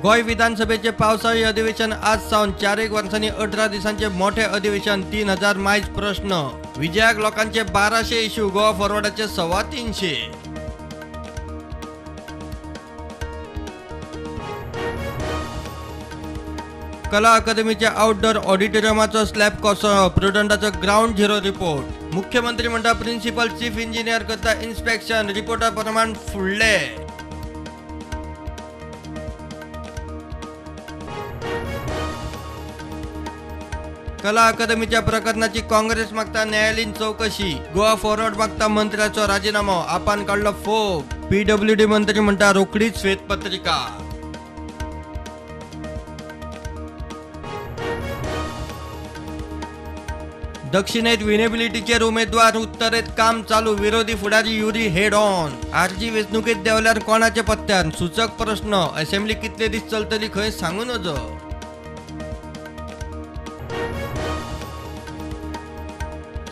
गोंय विधानसभेचे पावसाळी अधिवेशन आज सावन 4 वर्सांनी 18 दिसांचे मोठे अधिवेशन 3000 मायज प्रश्न. विजयाक लोकांचे 1200 इश्यू, गोवा फॉरवर्डाचे 325. कला अकादमीच्या आउटडोर ऑडिटोरियमाचो स्लॅब कोसळ्ळो, प्रुडंटाचो ग्रावंड झिरो रिपोर्ट. मुख्यमंत्री म्हणटा प्रिन्सिपल चीफ इंजिनियर करता इन्स्पेक्शन, रिपोर्टा प्रमाण फुडले. कला अकादमीच्या प्रकरणाची काँग्रेस मागता न्यायालयीन चौकशी, गोवा फॉरवर्ड मागता मंत्र्याचो राजीनामो, आपान काडलो फोग. पीडब्ल्यूडी मंत्री म्हणटा रोखडीच श्वेतपत्रिका. दक्षिणेत विनेबिलिटीचेर उमेदवार, उत्तरेत काम चालू, विरोधी फुडारी युरी हेड ऑन. आरजी वेंचणुकेत देंवल्यार कोणाच्या पत्त्यार, सूचक प्रश्न. असेंब्ली कितले दीस चलतली खंय सांगू नजो.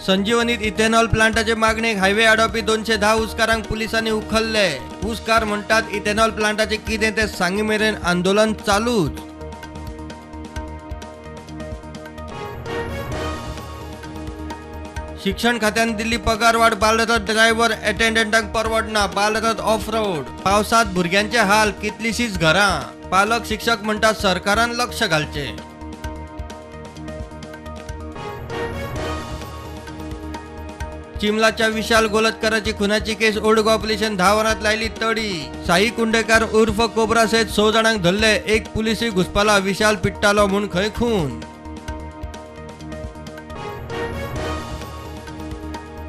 संजीवनीत इथेनॉल प्लांटाचे मागणेक हायवे आडोवपी 210 ऊसकारांक पुलिसांनी उखल्ले. ऊसकार म्हणटात इथेनॉल प्लांटाचे कितें तें सांगी मेरेन आंदोलन चालूच. शिक्षण खात्यान दिल्ली पगारवाढ बालरथ ड्रायव्हर अटेंडंटांक परवडना, बालरथ ऑफ रोड. पावसांत भुरग्यांचे हाल, कितलीशीच घरां. पालक शिक्षक म्हणटात सरकारान लक्ष घालचें. चिमलाच्या विशाल गोलतकराची खुनाची केस ओल्ड गोवा पुलिशेन 10 वरांत लायली तडी. साई कुंडेकार उर्फ कोब्रा सयत 6 जाणांक धरले, एक पुलिसूय घुसपाला. विशाल पिट्टालो म्हूण खंय खून.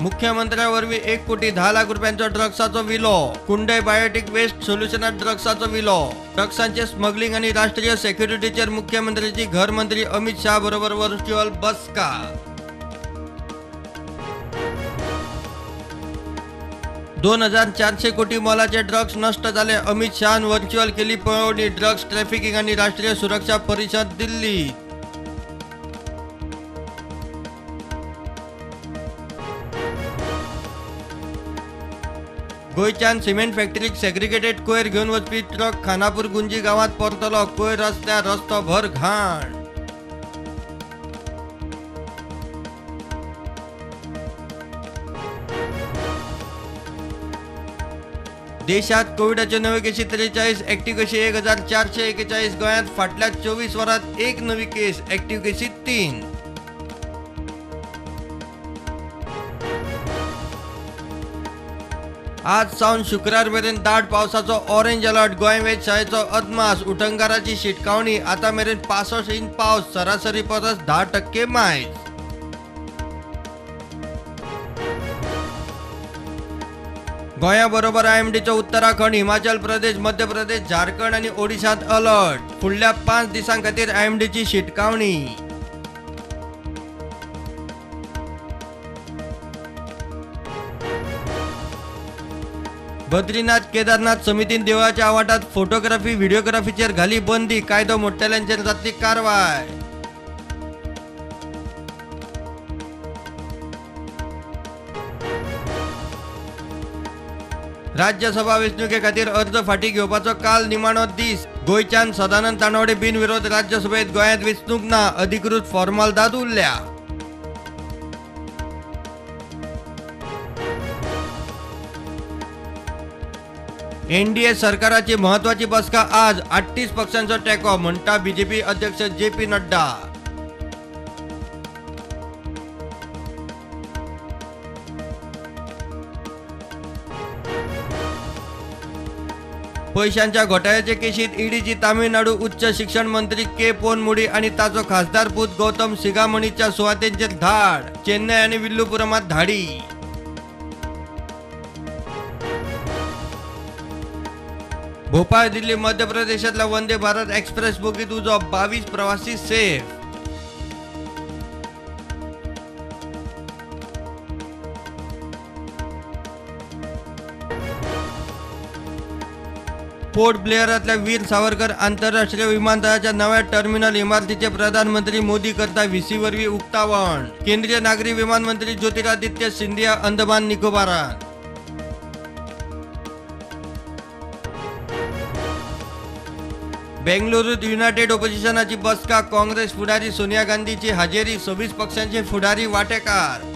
मुख्यमंत्र्या वरवीं 1,10,00,000 रुपयांचो ड्रग्साचो विलो. कुंडय बायोटीक वेस्ट सोल्युशनात ड्रग्साचो विलो. ड्रग्सांचे स्मगलिंग आनी राष्ट्रीय सेक्युरिटीचेर मुख्यमंत्र्याची घर मंत्री अमित शाह बरोबर व्हर्च्युअल बसका. 2400 कोटी मोलाचे ड्रग्स नष्ट झाले, अमित शहान व्हर्च्युअल केली पळोवणी. ड्रग्स ट्रॅफिकिंग आनी राष्ट्रीय सुरक्षा परिषद दिल्ली. गोंयच्यान सिमेंट फॅक्टरीक सेग्रिगेटेड कोयर घेवन वचपी ट्रक खानापूर गुंजी गांवांत परतलो. कोयर रस्त्यार, रस्तो भर घाण. देशात कोविडाच्यो नव्यो केशी 43, ऍक्टिव्ह केशी 1441. गोंयांत फाटल्या 24 वरांत 1 नवी केस, ऍक्टिव्ह केशी 3. आज सावन शुक्रार मेरेन दाट पावसाचो ऑरेंज अलर्ट. गोंय वेधशाळेचो अदमास, उटंगाराची शिटकावणी. आतां मेरेन 65 इंच पावस, सरासरी परस 10% मायज. गोंया बरोबर आयएमडीचो उत्तराखंड, हिमाचल प्रदेश, मध्य प्रदेश, झारखंड आनी ओडिशांत अलर्ट. फुडल्या 5 दिसां खातीर आयएमडीची शिटकावणी. बद्रीनाथ केदारनाथ समितीन देवळाच्या आवाठात फोटोग्राफी व्हिडिओग्राफीचेर घाली बंदी, कायदो मोडटल्यांचेर जातली कारवाय. राज्यसभा वेंचणुके खातीर अर्ज फाटीं घेवपाचो काल निमाणो दीस. गोंयच्यान सदानंद तानवडे बिनविरोध राज्यसभेत, गोंयांत वेंचणूक ना, अधिकृत फॉर्मालदाद उरल्या. एनडीए सरकाराची महत्वाची बसका आज, 38 पक्षांचो टेको म्हणटा बीजेपी अध्यक्ष जे पी नड्डा. पैशांच्या घोटाळ्याचे केशीत ईडीची तामिळनाडू उच्च शिक्षण मंत्री के पोनमुडी आणि ताचो खासदार पूत गौतम सिगामणीच्या सुवातेंचेर धाड. चेन्नय आनी विल्लुपुरमात धाडी. भोपाळ दिल्ली मध्य प्रदेशातल्या वंदे भारत एक्सप्रेस बोगीत उजो, 22 प्रवासी सेफ. पोर्ट ब्लेअरातल्या वीर सावरकर आंतरराष्ट्रीय विमानतळाच्या नव्या टर्मिनल इमारतीचे प्रधानमंत्री मोदी करता व्हीसी वरवीं उक्तावण. केंद्रीय नागरी विमान मंत्री ज्योतिरादित्य सिंधिया अंदमान निकोबारात. बेंगलुरूत युनायटेड ओपोजिशनाची बसका, काँग्रेस फुडारी सोनिया गांधीची हाजेरी, 26 पक्षांचे फुडारी वाटेकार.